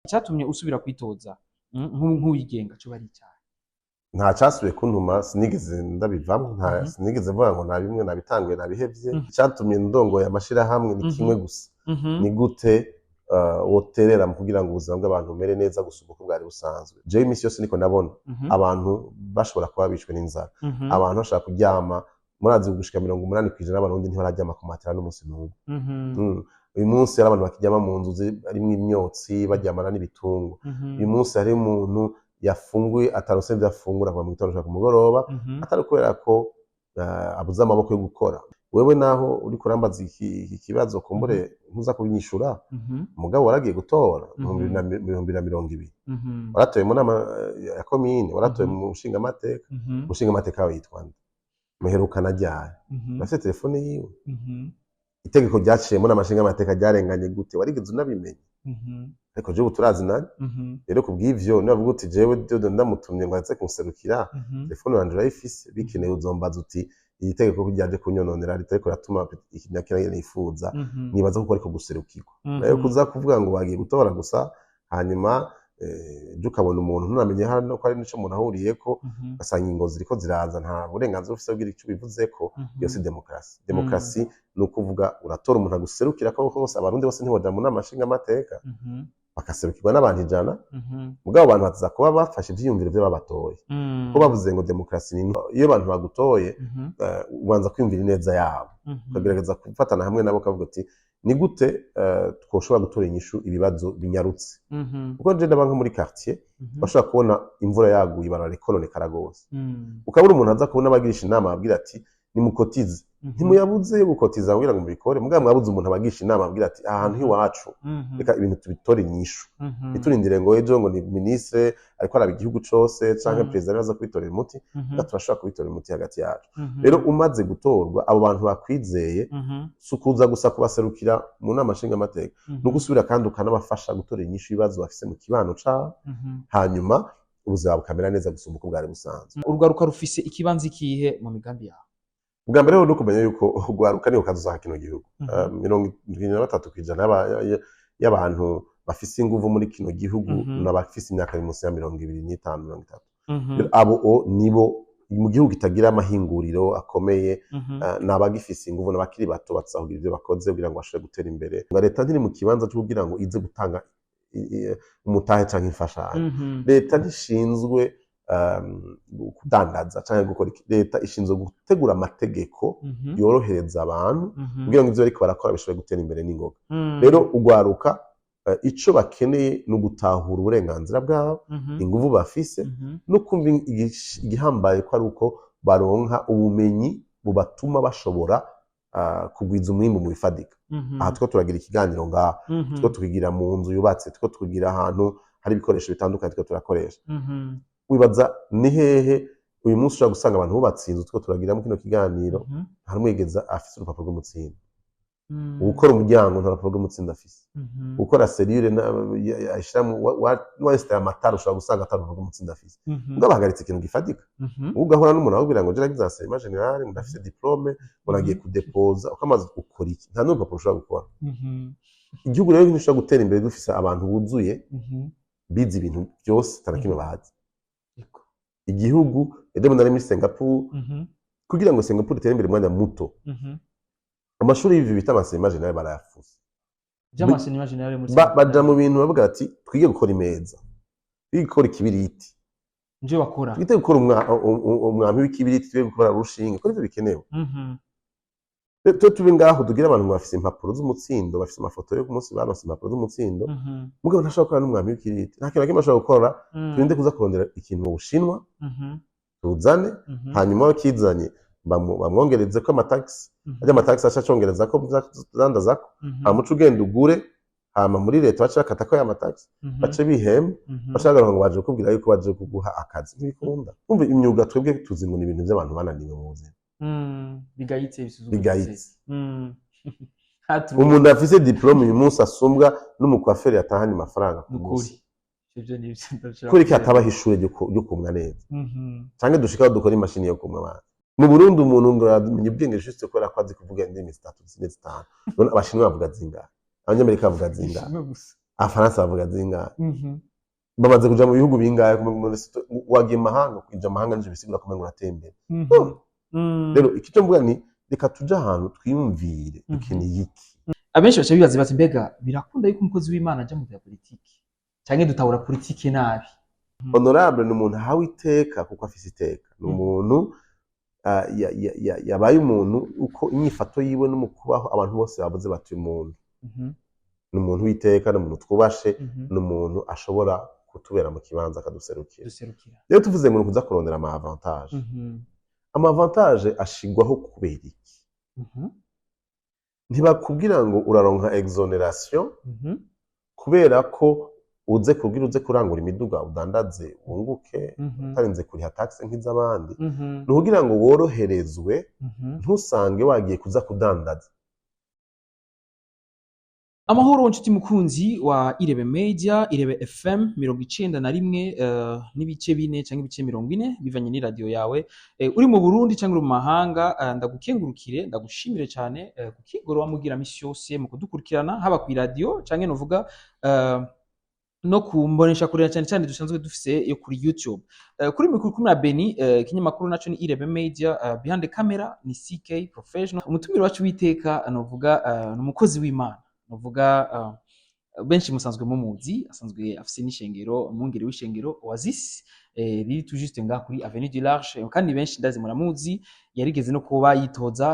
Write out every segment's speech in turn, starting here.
Icyatumye usubira kwitoza nk'uwigenga cyo bari icyaha? Nta cyasubiye kuntuma, sinigeze ndabivamo, nta sinigeze mvuga ngo nta bimwe nabitanguye nabihevye. Icyatumye ndongoye amashirahamwe ni kimwe gusa: ni gute woterera mu kugira ngo ubuzima bw'abantu bumere neza gusumba uko bwari busanzwe. Jewe iminsi yose niko nabona abantu bashobora kuba bishwe n'inzara, abantu bashobora kuryama. Murazi, gushika 80% y'Abarundi ntibararyama ku matera n'umunsi n'umwe. Uyu munsi hari abantu bakiryama mu nzu harimwo imyotsi, baryamana n'ibitungwa. Uyu munsi hari umuntu yafunguye ataronse ivyo afungura kuva mu gitondo gushika ku mugoroba, atari kubera ko abuze amaboko yo gukora. Wewe naho uriko urambaza iki kibazo, kumbure ntuza kubinyishura, mugabo waragiye gutora mu 2020, waratoye mu nama ya komine, waratoye mu nshingamateka. Umushingamateka wawe yitwa nde? Muherukana ryari? Urafite telefone yiwe? Itegeko ryaciye mu nama nshingamateka ryarenganye gute? Warigeze unabimenya? Ariko jewe ubu turazinanye. Rero kubw'ivyo, nibavuga uti jewe Dodo ndamutumye ngo aze kunserukira, telefone yanje urayifise, bikenewe uzombaza uti iri tegeko ko ryaje kunyononera, ritariko riratuma iki na kiriya nifuza. Nibaza ko ariko guserukirwa. Nayo kuza kuvuga ngo bagiye gutora gusa, hanyuma ejo ukabona umuntu ntunamenye hano ko ari nico umuntu ahuriyeko, ugasanga ingo ziriko ziraza, nta burenganzira ufise bw'icyo ico ubivuzeko. Iyo si demokarasi. Demokarasi ni ukuvuga uratora umuntu aguserukira, ko hose Abarundi bose ntiboja mu nama nshingamateka, bagaserukirwa n'abantu 100. Mugabo abantu baza kuba bafashe ivyiyumviro vy'ababatoye, ko bavuze ngo demokarasi ni iyo abantu bagutoye, ubanza kwiyumvira ineza yabo, ukagerageza gufatana hamwe nabo, ukavuga uti ni gute twoshobora gutora inyishu ibibazo binyarutse? Kuko je ndaba nko muri quartier, bashobora kubona imvura yaguye, ibarabara rikononekara gose, ukabura umuntu aza kubona abagirisha inama, ababwira ati nimukotize. Ntimuyabuze yo gukotiza kugira ngo mubikore, mugabo mwabuze umuntu abagisha inama, ababwira ati aha hantu iwacu, reka ibintu tubitore inyishu, ntiturindire ngo ejo ngo ni ministre ariko araba igihugu cose canke perezida ariwe aza kubitorera umuti. Reka, turashobora kubitorera umuti hagati yacu. Rero umaze gutorwa, abo bantu bakwizeye, si ukuza gusa kubaserukira mu nama nshingamateka, ni ugusubira kandi ukanabafasha gutora inyishu ibibazo bafise mu kibano cabo, hanyuma ubuzima bukamera neza gusumba uko bwari busanzwe. Urwaruka rufise ikibanza ikihe mu migambi yawe? Ubwa mbere rero ni ukumenya yuko urwaruka niho kazoza kino gihugu. 73% y'abantu bafise inguvu muri kino gihugu n'abafise imyaka iri munsi ya 25, 30. Rero abo nibo mu gihugu kitagira amahinguriro akomeye, ni abagifise inguvu n'abakiri bato baza kugira ivyo bakoze kugira ngo bashobore gutera imbere. Ngo leta ntiri mu kibanza cyo kugira ngo ize gutanga umutahe canke imfashanyo. Leta ntishinzwe kudandaza canke gukora iki. Leta ishinzwe gutegura amategeko yorohereza abantu kugira ngo ivyo bariko barakora bishobore gutera imbere n'ingoga. Rero urwaruka, ico bakeneye ni ugutahura uburenganzira bwabo, inguvu bafise, no kumva igihambaye ko ari uko baronka ubumenyi bubatuma bashobora kugwiza umwimbu mu bifatika. Aha two turagira ikiganiro ngaha, two tukigira mu nzu yubatse, two tukigira ahantu hari ibikoresho bitandukanye two turakoresha. Wibaza ni hehe uyu munsi ushobora gusanga abantu bubatse inzu two turagiramo kino kiganiro, harimwegeza afise urupapuro rw'umutsindo? Ukora umuryango nta rupapuro rw'umutsindo afise. Ukora serire ayishiramo, wesitara amatara, ushobora gusanga atari urupapuro rw'umutsindo afise. Mugabo bahagaritse ikintu gifatika. Ugahura n'umuntu akubwira ngo je nagize enseignement général, ngo ndafise diplôme, ngo nagiye kudepoza, ukamaze ukora iki? Nta n'urupapuro ushobora gukora. Igihugu rero ntishobora gutera imbere dufise abantu buzuye bize ibintu byose, ata na kimwe bazi. Igihugu, ejo bundi nari muri Singapore. Kugira ngo Singapore itere imbere mu mwanya muto, amashuri y'ivyo bita enseignement général barayafuse. By'enseignement général muri Baja mu bintu bavuga ati twige gukora imeza, twige gukora ikibiriti, nivyo bakora. Twige gukora umwambi w'ikibiriti, twige gukora urushinge, kuko nivyo bikenewe. Rero tube tube ngaho tugire abantu bafise impapuro z'umutsindo, bafise amafoto yo ku munsi baronse impapuro z'umutsindo, mugabo ntashobora gukora n'umwambi w'ikibiriti, nta kintu na kimwe ashobora gukora. Turinde kuza kurondera ikintu mu Bushinwa, tuzane, hanyuma bakizanye bamwongereze ko amatagisi, ajya amatagisi aca acongereza ko dandazako, hama uce ugenda ugure, hama muri leta bace bakata ko ya matagisi, bace bihemba, bace bagaruka ngo baje kukubwira yuko baje kuguha akazi. Ntibikunda. Umva, imyuga twebwe tuzi ngo ni ibintu by'abantu bananiwe mu buzima. Bigayitse, bisuzuguritse. Bigayitse. Hatu Umuntu afise diplôme uyu munsi asumbwa n'umukwaferi yatahanye amafaranga ku Nukuri munsi. Ivyo nivyo ndashaka. Kubera iki hatabaho ishure ryo kumwa neza, canke dushikaho dukora imashini yo kumwa abantu? Mu Burundi umuntu ngo yamenye ubwenge juste kubera ko azi kuvuga indimi zitatu, zine, zitanu. None Abashinwa bavuga zingahe? Abanyamerika bavuga zingahe? Ishimwe gusa. Abafaransa bavuga zingahe? Bamaze kuja mu bihugu bingahe? Wagiye mu mahanga, kuja mu mahanga nivyo bisigura kumenga uratembera. Rero icyo mvuga ni reka tuje ahantu twiyumvire dukeneye iki. Abenshi baca bibaza bati: mbega birakunda yuko umukozi w'Imana aja mu vya politiki, canke dutahura politiki nabi? Honorable ni umuntu ahawe iteka kuko afise iteka, ni umuntu yabaye umuntu uko inyifato yiwe no mu kubaho abantu bose bavuze bati: uyu muntu ni umuntu w'iteka, ni umuntu twubashe, ni umuntu ashobora kutubera mu kibanza akaduserukira. Duserukira. Rero tuvuze ngo ni ukuza kurondera ama avantage, ama avantage ashigwaho kubera iki? Ntibakubwira ngo uraronka exonération kubera ko uze kugira uze kurangura imiduga, udandaze, wunguke, utarinze kuriha taxe nk'iz'abandi. Ni ukugira ngo woroherezwe, ntusange wagiye kuza kudandaza. Amahoro nshuti mukunzi wa Irebe Media, Irebe FM 91 n'ibice 4 cyangwa ibice 40 bivanye n'iradiyo yawe. Uri mu Burundi cyangwa uri mu mahanga, ndagukengurukire, ndagushimire cyane ku kigoro wamugira misi yose mu kudukurikirana, haba ku iradiyo cyangwa novuga no kumbonesha kure, cyane cyane dusanzwe dufise yo kuri YouTube. Kuri mikoro kumwe na Beni, ikinyamakuru naco ni Irebe Media, behind the camera ni CK Professional. Umutumire wacu witeka novuga ni umukozi w'Imana, novuga benshi musanzwe mumuzi, asanzwe afise n'ishengero, umwungere w'ishengero Oasis riri tout juste ngaha kuri Avenue du Large, kandi benshi ndazi muramuzi. Yarigeze no kuba yitoza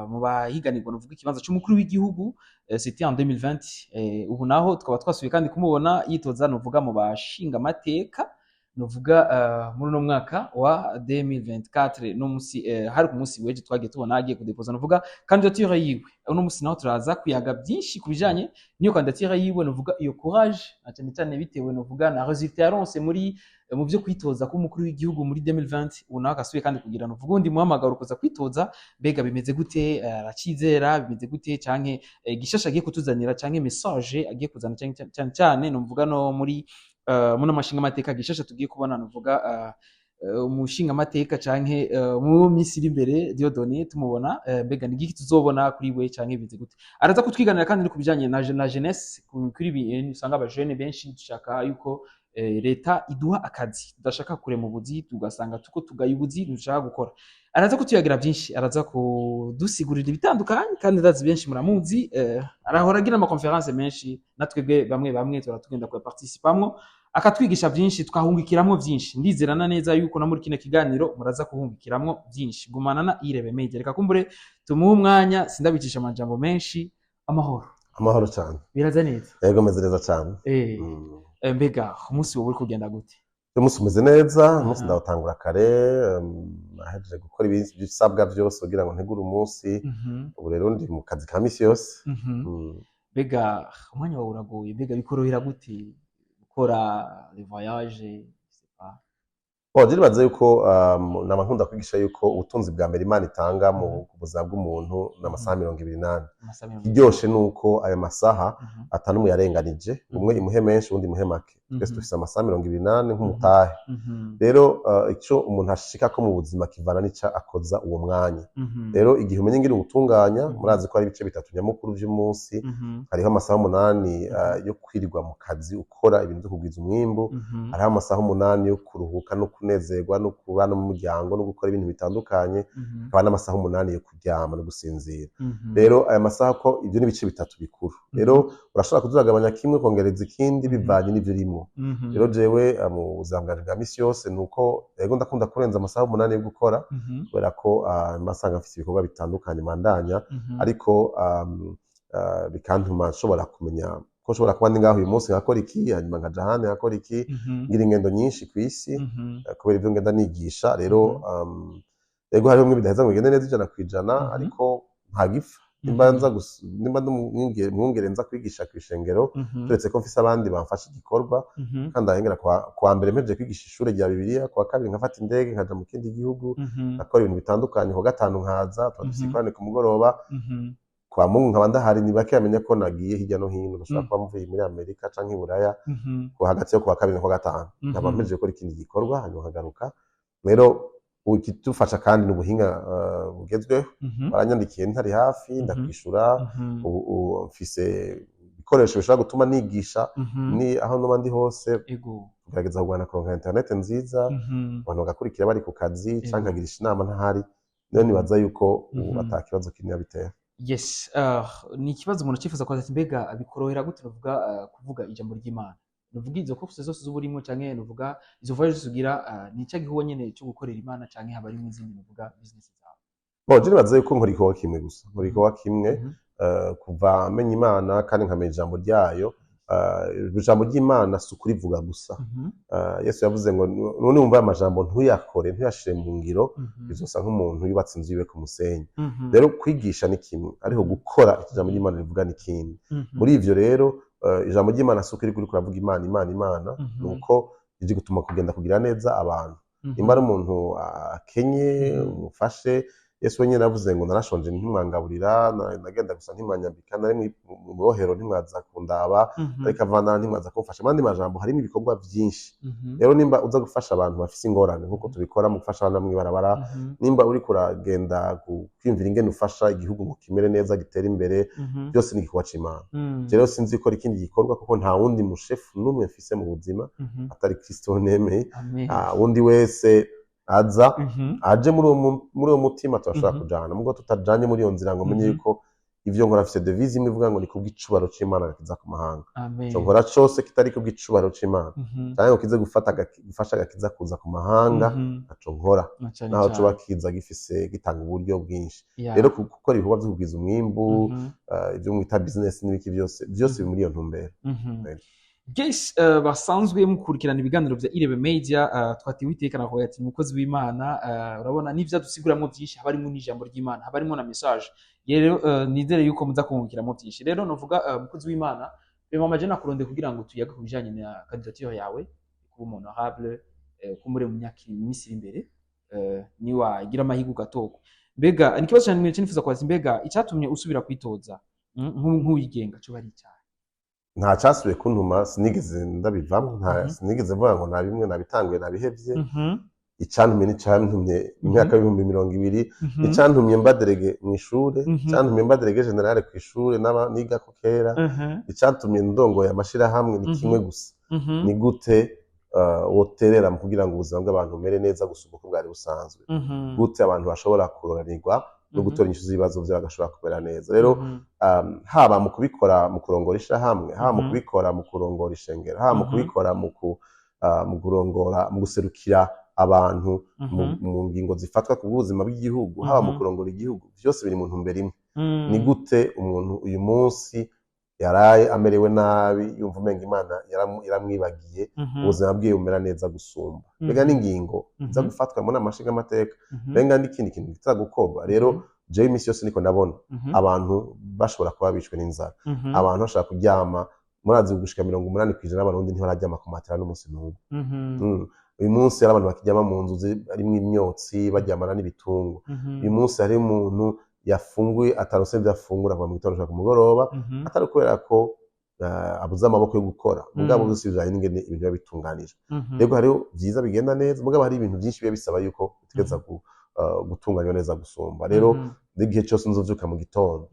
mu bahiganirwa novuga ikibanza c'umukuru w'igihugu, c'était en 2020. Ubu naho tukaba twasubiye kandi kumubona yitoza novuga mu bashinga amateka, novuga muri uno mwaka wa 2024. No musi hari ku munsi w'ejo twagiye tubona agiye kudepoza novuga candidature yiwe. Uno musi naho turaza kuyaga byinshi ku bijanye n'iyo candidature yiwe, novuga iyo courage, na cyane cyane bitewe novuga na résultat yaronse muri mu byo kwitoza k'umukuru w'igihugu muri 2020. Ubu nawe agasubiye kandi kugira novuga undi muhamagaro kuza kwitoza. Mbega bimeze gute? Aracizera? Bimeze gute? Canke gishasha agiye kutuzanira, canke message agiye kuzana, canke cyane cyane novuga no muri muno mashinga amateka gishasha tugiye kubona, novuga umushinga amateka canke mu minsi iri imbere Dieudonné tumubona, mbega ni igiki tuzobona kuri we, canke bimeze gute? Araza kutwiganira kandi no kubijanye na jeunesse, kuri ibi usanga abajene benshi dushaka yuko leta iduha akazi, tudashaka kurema ubuzi, tugasanga tuko tugaye ubuzi dushaka gukora. Araza kutuyagira byinshi, araza kudusigurira ibitandukanye, kandi ndazi benshi muramuzi, arahora agira ama conférence menshi, natwebwe bamwe bamwe tuba tugenda kuyaparticipamwo, akatwigisha byinshi, twahungikiramwo byinshi. Ndizerana neza yuko na muri kino kiganiro muraza kuhungikiramwo byinshi. Gumana na Irebe Media. Reka kumbure tumuhe umwanya, sindabicisha amajambo menshi. Amahoro. Amahoro cyane. Biraza neza? Yego, meze neza cyane. Mbega umunsi wowe uri kugenda gute? Uyu munsi umeze neza, umunsi ndawutangura kare, nahejeje gukora ibisabwa byose kugira ngo ntegure umunsi. Ubu rero ndi mu kazi ka misi yose. Mbega umwanya wawe uragoye? Mbega bikorohera gute gukora les voyages, je sais pas? Bon, je nibaza yuko nama nkunda kwigisha yuko ubutunzi bwa mbere Imana itanga mu buzima bw'umuntu ni amasaha 24. Amasaha 20. Ikiryoshe ni uko ayo masaha atanumwe yarenganije, umwe imuhe menshi, uwundi imuhe make. Twese dufise amasaha 24 nk'umutahe. Rero ico umuntu ashikako mu buzima kivana n'ico akoza uwo mwanya. Rero igihe umenye ingene uwutunganya, murazi ko hari ibice bitatu nyamukuru vy'umunsi. Hariho amasaha 8 yo kwirirwa mu kazi ukora ibintu vyo kugwiza umwimbu. Hariho amasaha 8 yo kuruhuka no kunezerwa no kubana n'umuryango no gukora ibintu bitandukanye. Hakaba n'amasaha 8 yo kuryama no gusinzira. Rero aya masaha ko ibyo ni ibice bitatu bikuru. Rero urashobora kuzagabanya kimwe, kongereza ikindi, bivanye n'ivyo urimo. Rero jewe mu buzima bwanje bwa misi yose ni uko yego ndakunda kurenza amasaha 8 yo gukora, kubera ko masanga mfise ibikorwa bitandukanye mandanya, ariko bikantuma nshobora kumenya ko nshobora kuba ndi ngaho uyu munsi nkakora iki, hanyuma nkaja ahandi nkakora iki. Ngira ingendo nyinshi ku isi kubera ibyo ngenda nigisha. Rero yego hariho bimwe bidaheza ngo bigende neza 100%, ariko nta gipfa. Nimba nza nimba ndi umwungere nza kwigisha ku ishengero, turetse ko mfise abandi bamfasha igikorwa, kandi ndahengera kwa mbere mpejeje kwigisha ishure rya Bibiliya, kuwa kabiri nkafata indege nkaja mu kindi gihugu, nkakora ibintu bitandukanye, kuwa gatanu nkaza tuba dufise ikoraniro ku mugoroba, kwa Mungu nkaba ndahari. Ni bake bamenya ko nagiye hirya no hino. Ndashobora kuba mvuye muri Amerika canke i Buraya, ku hagati yo kuwa kabiri no kuwa gatanu nkaba mpejeje gukora ikindi gikorwa, hanyuma nkagaruka. Rero ikidufasha kandi ni ubuhinga bugezweho. Baranyandikiye ntari hafi, ndakwishura. Ubu mfise ibikoresho bishobora gutuma nigisha ni aho noba ndi hose, kugerageza kurwana kuronka internet nziza, abantu bagakurikira bari ku kazi, canke nkagirisha inama ntahari. Niyo nibaza yuko ubu ata kibazo kinini bitera. Yes, ni ikibazo umuntu acifuza kubaza ati: mbega bikorohera gute, nuvuga kuvuga ijambo ry'Imana, nuvuga izo course zose z'uburimo, canke nuvuga izo voyage zose ugira, ni cya gihugu nyene cyo gukorera Imana, canke haba harimo izindi, nuvuga business zawe? Bon, je nibaza yuko nkora igikorwa kimwe gusa, nkora igikorwa kimwe. Kuva menya Imana kandi nkamenya ijambo ryayo, ijambo ry'Imana si ukurivuga gusa. Yesu yavuze ngo none wumva aya majambo ntuyakore, ntuyashire mu ngiro, bizosa nk'umuntu yubatse inzu yiwe ku musenyi. Rero kwigisha ni kimwe, ariko gukora icyo ijambo ry'Imana rivuga ni ikindi. Muri ivyo rero, ijambo ry'Imana si ukuri uriko uravuga Imana, Imana, Imana, ni uko ije gutuma kugenda kugira neza abantu. Nimba ari umuntu akenye, umufashe. Yesu wenyine yavuze ngo: "Narashonje ntimwangaburira, nagenda gusa ntimwanyambika, nari mu bohero ntimwaza kundaba, ariko avana ntimwaza kumfasha." Mu yandi majambo, harimo ibikorwa byinshi. Rero nimba uza gufasha abantu bafise ingorane, nk'uko tubikora mu gufasha abana mw'ibarabara, nimba uriko uragenda kwiyumvira ingene ufasha igihugu ngo kimere neza, gitere imbere, byose ni igikorwa c'Imana. Rero sinzi gukora ikindi gikorwa, kuko nta wundi mushefu n'umwe mfise mu buzima atari Kristo nemeye. Amen. Wundi wese aza aje muri uwo mutima, turashobora kujana. Mubwo tutajanye muri iyo nzira, ngo menye yuko ivyo nkora mfise devise imwe ivuga ngo ni kubw'icubaro c'Imana gakiza ku mahanga. Amen. Ico nkora cose kitari kubw'icubaro c'Imana canke ngo kize gufata gufasha agakiza kuza ku mahanga, ntaco nkora, Na cane naho cane. coba kiza gifise gitanga uburyo bwinshi. Rero gukora ibikorwa vyo kugwiza umwimbu, ivyo mwita business n'ibiki byose, byose biri muri iyo ntumbero. Yego. Guys, basanzwe mukurikirana ibiganiro vya Irebe Media, twatewe iteka na ati umukozi w'Imana, urabona n'ivyo adusiguramo byinshi, haba harimo n'ijambo ry'Imana, haba harimo na message. Rero nizere yuko muza kungukiramo byinshi. Rero novuga, umukozi w'Imana, mama je nakuronde kugira ngo tuyage ku bijanye na candidature yawe kuba umu honorable, kumbure mu myaka iminsi iri imbere, niwagira amahirwe ugatorwa. Mbega ni ikibazo cyane nifuza kubaza: mbega icyatumye usubira kwitoza nk'uwigenga cyo bari icyaha? Nta cyasubiye kuntuma, sinigeze ndabivamo, nta sinigeze mvuga ngo nta bimwe nabitanguye nabihevye. Icyantumye n'icyantumye mu myaka y'2020, icyantumye mba délégué mu ishure, icyantumye mba délégué général ku ishure n'aba nigako kera, icyatumye ndongoye amashirahamwe, ni kimwe gusa: ni gute woterera mu kugira ngo ubuzima bw'abantu bumere neza gusumba uko bwari busanzwe, gute abantu bashobora kuroranirwa no gutora inyishu z'ibibazo vyabo, bagashobora kumera neza. Rero haba mu kubikora mu kurongora ishirahamwe, haba mu kubikora mu kurongora ishengero, haba mu kubikora mu kurongora, mu guserukira abantu mu ngingo zifatwa ku bw'ubuzima bw'igihugu, haba mu kurongora igihugu, byose biri mu ntumbero imwe: ni gute umuntu uyu munsi yaraye amerewe nabi, yumva umenga Imana yaramwibagiye, ubuzima bwiwe bumera neza gusumba. Mbega n'ingingo iza gufatwa mu nama nshingamateka, mbega n'ikindi kintu kiza gukorwa. Rero jewe iminsi yose niko ndabona abantu bashobora kuba bishwe n'inzara, abantu bashobora kuryama. Murazi, gushika 80% y'Abarundi ntibararyama ku matera n'umunsi n'umwe. Uyu munsi hari abantu bakiryama mu nzu harimwo imyotsi, baryamana n'ibitungwa. Uyu munsi hari umuntu yafunguye atarose ibyo afungura kuva mu gitondo gushika ku mugoroba, atari kubera ko abuze amaboko yo gukora, mugabo byose bijanye n'ingene ibintu biba bitunganijwe. Rero hariho byiza bigenda neza, mugabo hari ibintu byinshi biba bisaba yuko utegereza gutunganywa neza gusumba. Rero n'igihe cyose nzovyuka mu gitondo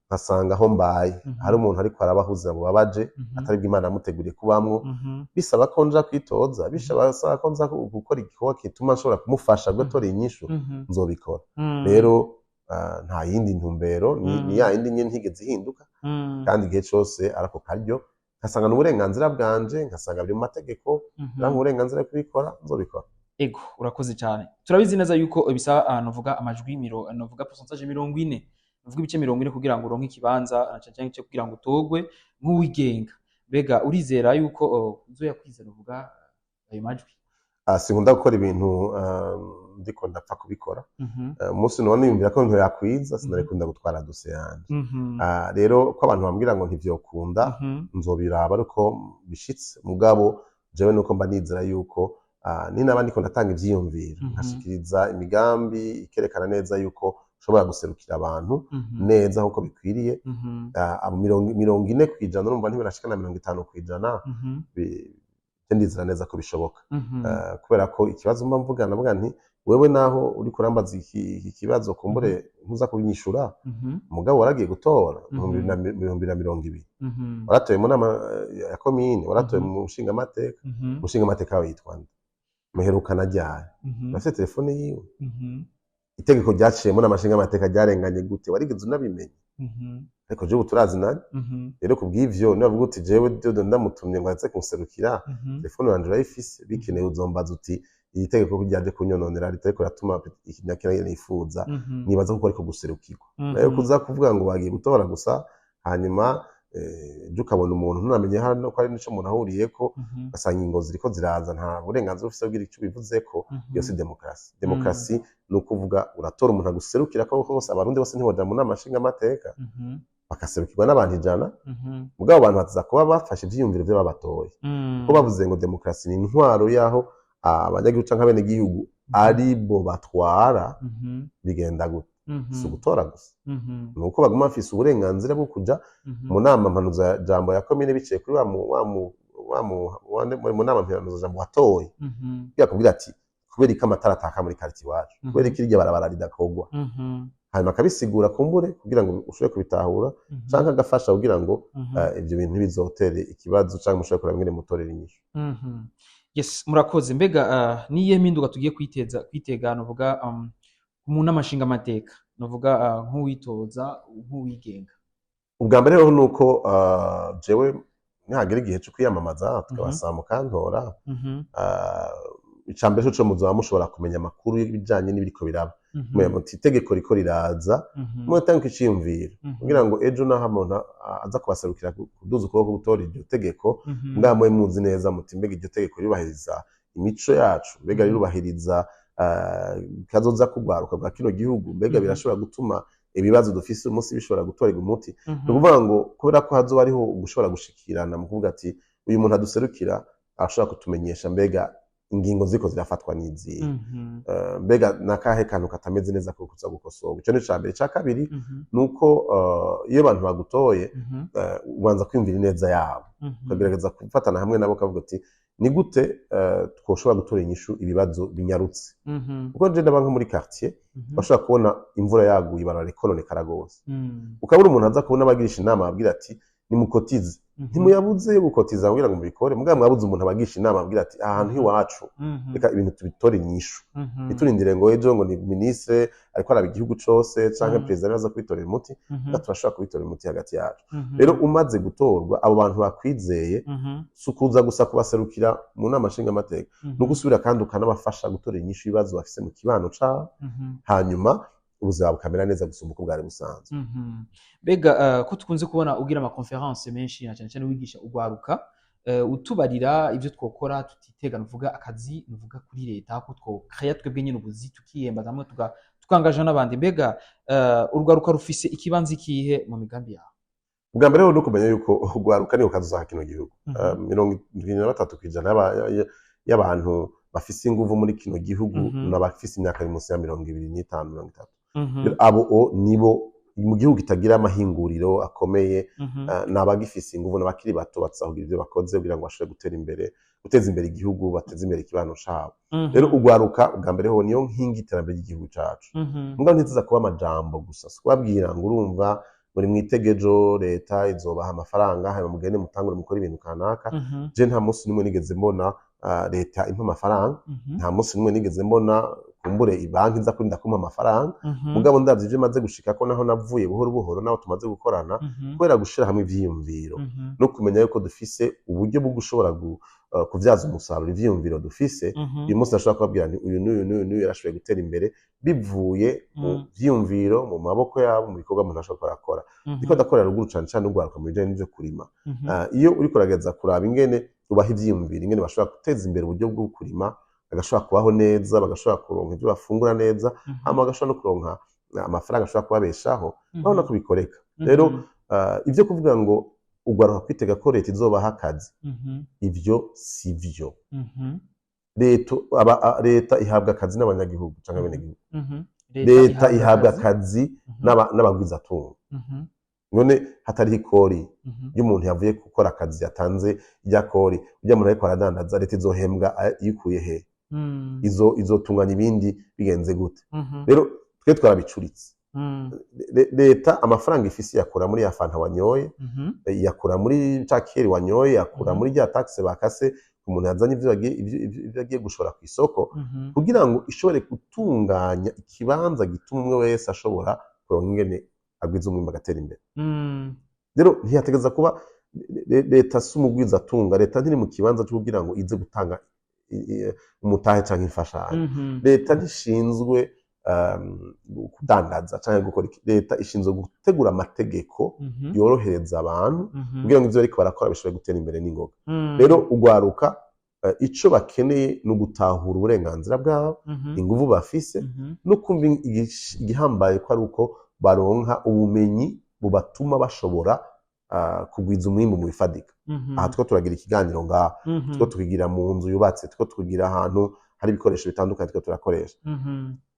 nkasanga aho mbaye hari umuntu ariko arabahuza bubabaje, atari bwo Imana yamuteguriye kubamwo, bisaba ko nja kwitoza, bisaba ko nza gukora igikorwa gituma nshobora kumufasha gutora inyishu, nzobikora. Rero nta yindi ntumbero, ni ya yindi nyene, ntigeze ihinduka. Kandi igihe cose arako karyo nkasanga n'uburenganzira bwanje, nkasanga biri mu mategeko, nampa uburenganzira bwo kubikora, nzobikora. Ego, urakoze cyane. Turabizi neza yuko bisaba, novuga amajwi novuga pourcentage 40, novuga ibice 40, kugira ngo uronke ikibanza, cyane cyane cyo kugira ngo utogwe nk'uwigenga. Mbega urizera yuko uzoyakwiza, novuga ayo majwi? Sinkunda gukora ibintu ndiko ndapfa kubikora. Umunsi none niyumvira ko ntoyakwiza, sinarikunda gutwara dosiye yanje. Rero ko abantu bambwira ngo ntivyokunda, nzobiraba ariko bishitse. Mugabo jewe nuko mba nizera yuko ninaba ndiko ndatanga ivyiyumviro, nkashikiriza imigambi ikerekana neza yuko ushobora guserukira abantu neza nkuko bikwiriye, abo 40%, urumva ntibirashika na 50%. Je ndizera neza ko bishoboka. Kubera ko ikibazo mba mvuga, navuga nti wewe naho uriko urambaza iki kibazo, kumbure ntuza kubinyishura, mugabo waragiye gutora mu 2020, waratoye mu nama ya komine, waratoye mu nshingamateka. Umushingamateka wawe yitwa nde? Muherukana ryari? Urafite telefone yiwe? Itegeko ryaciye mu nama nshingamateka ryarenganye gute? Warigeze unabimenya? Ariko jewe ubu turazinanye. Rero kubw'ivyo, nibavuga uti jewe Dodo ndamutumye ngo aze kunserukira, telefone yanje urayifise, bikenewe uzombaza uti iri tegeko ko ryaje kunyononera, ritariko riratuma iki na kiriya nifuza. Nibaza ko ariko guserukirwa. Nayo kuza kuvuga ngo bagiye gutora gusa, hanyuma ejo ukabona umuntu ntunamenye hano ko ari nico umuntu ahuriyeko, ugasanga ingingo ziriko ziraza nta burenganzira ufise bw'icyo ico ubivuzeko. Iyo si demokarasi. Demokarasi ni ukuvuga uratora umuntu aguserukira, ko hose Abarundi bose ntiboja mu nama nshingamateka, bagaserukirwa n'abantu 100. Mugabo abantu baza kuba bafashe ivyiyumviro vy'ababatoye, ko bavuze ngo demokarasi ni intwaro y'aho abanyagihugu canke abenegihugu ari bo batwara. Bigenda gute? Si ugutora gusa, ni uko baguma bafise uburenganzira bwo kuja mu nama mpanuzajambo ya komine biciye kuri wa mu wa mu wa mu mu nama mpanuzajambo watoye, kugira kubwira ati kubera ko amatara ataka muri quartier iwacu, kubera ko irya barabara ridakorwa, hanyuma akabisigura kumbure kugira ngo ushobore kubitahura, canke agafasha kugira ngo ivyo bintu ntibizotere ikibazo, canke mushobore kuraba ingene mutorera inyishu. Yes, murakoze. Mbega niyihe mpinduka tugiye kwiteza, kwitega, novuga mu nama nshingamateka, novuga nk'uwitoza nk'uwigenga? Ubwa mbere rero ni uko jewe nihagera igihe co kwiyamamaza tukabasaba mukantora, icambere co muzoba mushobora kumenya amakuru y'ibijanye n'ibiriko biraba, mumenya muti itegeko riko riraza, mutange iciyumviro kugira ngo ejo naho umuntu aza kubaserukira kuduza ukuboko gutora iryo tegeko, mbwa mube muzi neza muti mbega iryo tegeko rirubahiriza imico yacu? Mbega rirubahiriza kazoza kugwaruka bwa kino gihugu? Mbega birashobora gutuma ibibazo dufise umunsi bishobora gutorerwa umuti? Ni ukuvuga ngo kubera ko hazoba hariho gushobora gushikirana mu kuvuga ati uyu muntu aduserukira arashobora kutumenyesha mbega ingingo ziko zirafatwa n'izihe, mbega nakahe kantu katameze neza ko kuza gukosorwa. Ico ni ica mbere. Ica kabiri ni uko iyo abantu bagutoye, ubanza kwiyumvira ineza yabo, ukagerageza gufatana hamwe nabo, ukavuga uti ni gute twoshobora gutora inyishu ibibazo binyarutse? Kuko nje ndaba nko muri quartier, bashobora kubona imvura yaguye, ibarabara rikononekara gose, ukabura umuntu aza kubona abagirisha inama, ababwira ati nimukotize. Ntimuyabuze yo gukotiza kugira ngo mubikore, mugabo mwabuze umuntu abagisha inama, ababwira ati aha hantu iwacu, reka ibintu tubitore inyishu, ntiturindire ngo ejo ngo ni ministre ariko araba igihugu cose canke perezida niwe aza kubitorera umuti. Reka turashobora kubitorera umuti hagati yacu. Rero umaze gutorwa, abo bantu bakwizeye, si ukuza gusa kubaserukira mu nama nshingamateka, ni ugusubira kandi ukanabafasha gutorera inyishu ibibazo bafise mu kibano cabo, hanyuma ubuzima bukamera neza gusumba uko bwari busanzwe. Mbega ko tukunze kubona ugira ama conférences menshi, na cyane cyane wigisha ugwaruka, utubarira ibyo twokora tutitega, nuvuga akazi, nuvuga kuri leta, ko twokreya twebwe nyine ubuzi, tukiyembaza hamwe, tukangaja n'abandi, mbega urwaruka rufise ikibanza ikihe mu migambi yawe? Ubwa mbere rero ni ukumenya yuko urwaruka niho kazoza kino gihugu. 73% y'abantu bafise inguvu muri kino gihugu n'abafise imyaka iri munsi ya 25, 30. Rero abo nibo mu gihugu kitagira amahinguriro akomeye, ni abagifise inguvu n'abakiri bato baza kugira ivyo bakoze kugira ngo bashobore gutera imbere, guteza imbere igihugu, bateze imbere ikibano cabo. Rero urwaruka ubwa mbere ho niyo nkingi y'iterambere ry'igihugu cacu. Mugabo ntiziza kuba amajambo gusa, si kubabwira ngo urumva muri mwitegejo leta izobaha amafaranga hanyuma mugende mutangure mukore ibintu kanaka. Je nta munsi n'umwe nigeze mbona leta impa amafaranga, nta munsi n'umwe nigeze mbona kumbure ibanki nza kurinda kumpa amafaranga. Mugabo ndavye ivyo maze gushikako, naho navuye buhoro buhoro, naho tumaze gukorana, kubera gushira hamwe ivyiyumviro no kumenya yuko dufise uburyo bwo gushobora kuvyaza umusaruro ivyiyumviro dufise, uyu munsi ndashobora kubabwira nti uyu n'uyu n'uyu n'uyu yarashoboye gutera imbere bivuye mu vyiyumviro, mu maboko yabo, mu bikorwa umuntu ashobora gukora. Ndiko ndakorera ruguru cane cane urwaruka mu bijanye n'ivyo kurima. Iyo uriko urageza kuraba ingene ubaha ivyiyumviro, ingene bashobora guteza imbere uburyo bwo kurima, bagashobora kubaho neza, bagashobora kuronka ivyo bafungura neza, hama bagashobora no kuronka amafaranga ashobora kubabeshaho, urabona ko bikoreka. Rero ivyo kuvuga ngo urwaruka kwitega ko leta izobaha akazi, ivyo si vyo. Leta leta ihabwa akazi n'abanyagihugu canke abenegihugu. Leta ihabwa akazi n'abagwizatunga. None hatariho ikori iyo umuntu yavuye gukora akazi yatanze irya kori, ujya muntu ariko aradandaza, leta izohembwa iyikuye he? Izotunganya ibindi bigenze gute? Rero twe twarabicuritse. Leta amafaranga ifise yakura muri ya fanta wanyoye, yakura muri ca keri wanyoye, yakura muri rya taxe bakase umuntu yazanye ivyo agiye gushora ku isoko, kugira ngo ishobore gutunganya ikibanza gituma umwe wese ashobora kuronka ingene agwiza umwimbu, agatera imbere. Rero ntiyategeza kuba leta si umugwizatunga. Leta ntiri mu kibanza cyo kugira ngo ize gutanga umutahe canke imfashanyo. Leta ntishinzwe kudandaza canke gukora iki. Leta ishinzwe gutegura amategeko yorohereza abantu kugira ngo ivyo bariko barakora bishobore gutera imbere n'ingoga. Rero ugwaruka, ico bakeneye ni ugutahura uburenganzira bwabo, inguvu bafise, no kumva igihambaye ko ari uko baronka ubumenyi bubatuma bashobora kugwiza umwimbu mu bifadika. Aha two turagira ikiganiro ngaha, two tukigira mu nzu yubatse, two tukigira ahantu hari ibikoresho bitandukanye two turakoresha.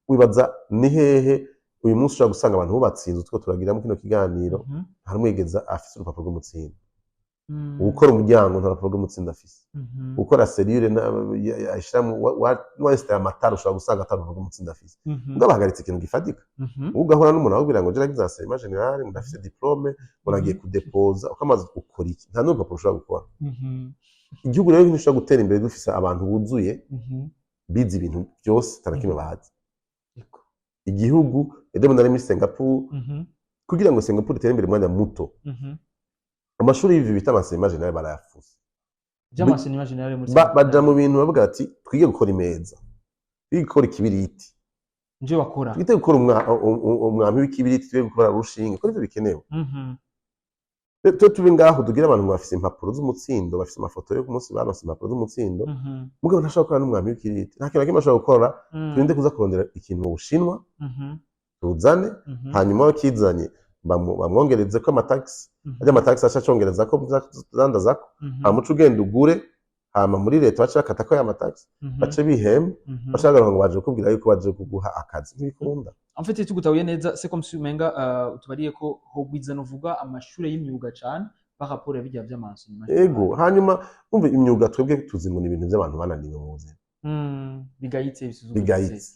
Wibaza ni hehe uyu munsi ushobora gusanga abantu bubatse inzu two turagiramo kino kiganiro, hari umwigeza afise urupapuro rw'umutsindo? Ukora umuryango nta rupapuro rw'umutsindo afise. Ukora serrure ayishiramo, wesitara amatara, ushobora gusanga ata rupapuro rw'umutsindo afise. Ubwo bahagaritse ikintu gifatika. Ugahura n'umuntu akubwira ngo jya enseignement général, ngo ndafise diplôme, ngo nagiye kudepoza, ukamaze ukora iki? Nta n'urupapuro ushobora gukora. Igihugu rero ntishobora gutera imbere dufise abantu buzuye bize ibintu byose, ata na kimwe bazi. Igihugu ejo bundi nari muri Singapore. Kugira ngo Singapore itere imbere umwanya muto, amashuri y'ivyo bita enseignement général barayafuse. By'enseignement général muri Baja mu bintu bavuga ati twige gukora imeza, twige gukora ikibiriti, nivyo bakora. Twige gukora umwampi w'ikibiriti, twige gukora urushinge, kuko nivyo bikenewe. Twe tube ngaho tugira abantu ngo bafise impapuro z'umutsindo, bafise amafoto yo ku munsi baronse impapuro z'umutsindo, mugabo ntashobora gukora n'umwampi w'ikibiriti, nta kintu na kimwe ashobora gukora. Turinde kuza kurondera ikintu mu Bushinwa, tuzane, hanyuma bakizanye bamwongereze ko amatagisi, ajya amatagisi aca acongereza ko dandazako, hama uce ugenda ugure, hama muri leta bace bakata ko ya matagisi, bace bihemba, bace bagaruka ngo baje kukubwira yuko baje kuguha akazi. Ntibikunda. En fait, tugutahuye neza, c'est comme si umenga utubariye ko hogwiza novuga amashure y'imyuga cane par rapport ya bijya vy'enseignement. Ego, hanyuma umva, imyuga twebwe tuzi ngo ni ibintu by'abantu bananiwe mu buzima. Bigayitse, bisuzuguritse. Bigayitse.